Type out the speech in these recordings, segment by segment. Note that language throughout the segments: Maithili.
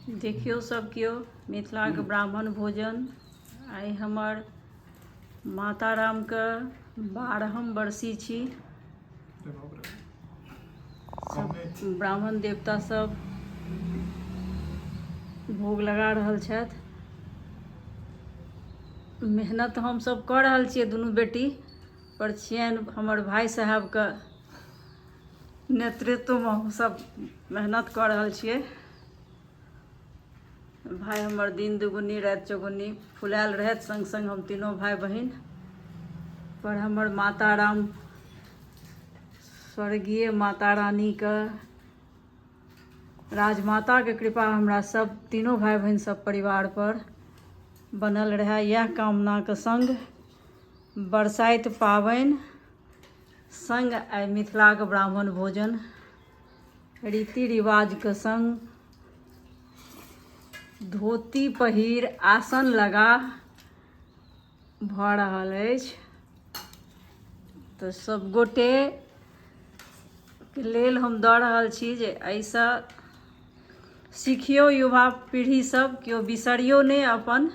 देखियौ सब केओ मिथिलाके ब्राह्मण भोजन। आइ हमर माता रामके 12म बरसी छी। सब ब्राह्मण देवता सब भोग लगा रहल छथि। मेहनत हमसब कऽ रहल छियै दुनू बेटी पर छियनि हमर भाय साहेबके नेतृत्वमे हमसब मेहनत कऽ रहल छियै। भाय हमर दिन दुगुनी राति चौगुनी फुलायल रहथि, संग संग हम तीनों भाय बहिन पर हमर माता राम स्वर्गीय माता रानीके राजमाताके कृपा हमरा सब तीनों भाय बहिन सब परिवार पर बनल रहए, इएह कामनाके संग बरसाइत पाबनि संग आइ मिथिलाके ब्राह्मण भोजन रीति रिवाजके संग धोती पहिर आसन लगा भऽ रहल अछि। तऽ सब गोटेके लेल हम दऽ रहल छी जे एहिसँ सिखियौ युवा पीढ़ी सब, केओ बिसरियौ नहि अपन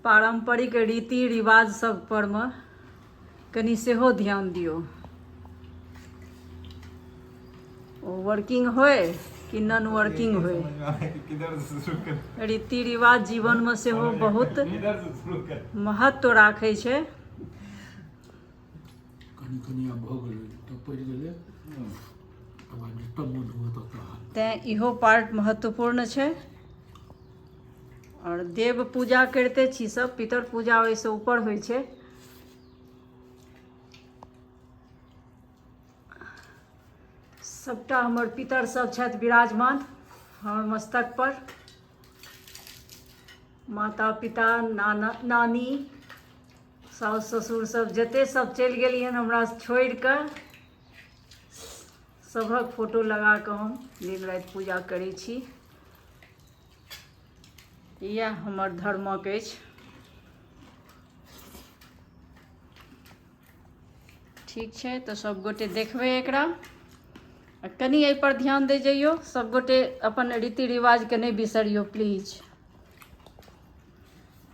पारम्परिक रीति रिवाज सब परमे कनि सेहो ध्यान दियौ। ओ वर्किंग होय कि नॉन वर्किंग होय, रीति रिवाज जीवनमे सेहो बहुत महत्व राखै छै। कनि कनि आब भऽ गेलै तऽ पड़ि गेलै, तकर बाद जतऽ मोन हुए ततऽ हाथ। तेँ इहो पार्ट महत्वपूर्ण छै। आओर देव पूजा करिते छी सब, पितर पूजा ओहिसँ ऊपर होइ छै। सबटा हमर पितर सब छथि विराजमान हमर मस्तक पर, माता पिता नाना नानी साउस ससुर सब जते सब चलि गेलियनि हमरा छोड़ि कऽ, सभक फोटो लगा कऽ हम दिन राति पूजा करै छी। इएह हमर धर्मक अछि। ठीक छै, तऽ सबगोटे देखबै एकरा आ कनि एहिपर ध्यान दै जइयौ। सबगोटे अपन रीति रिवाजके नहि बिसरियौ प्लीज।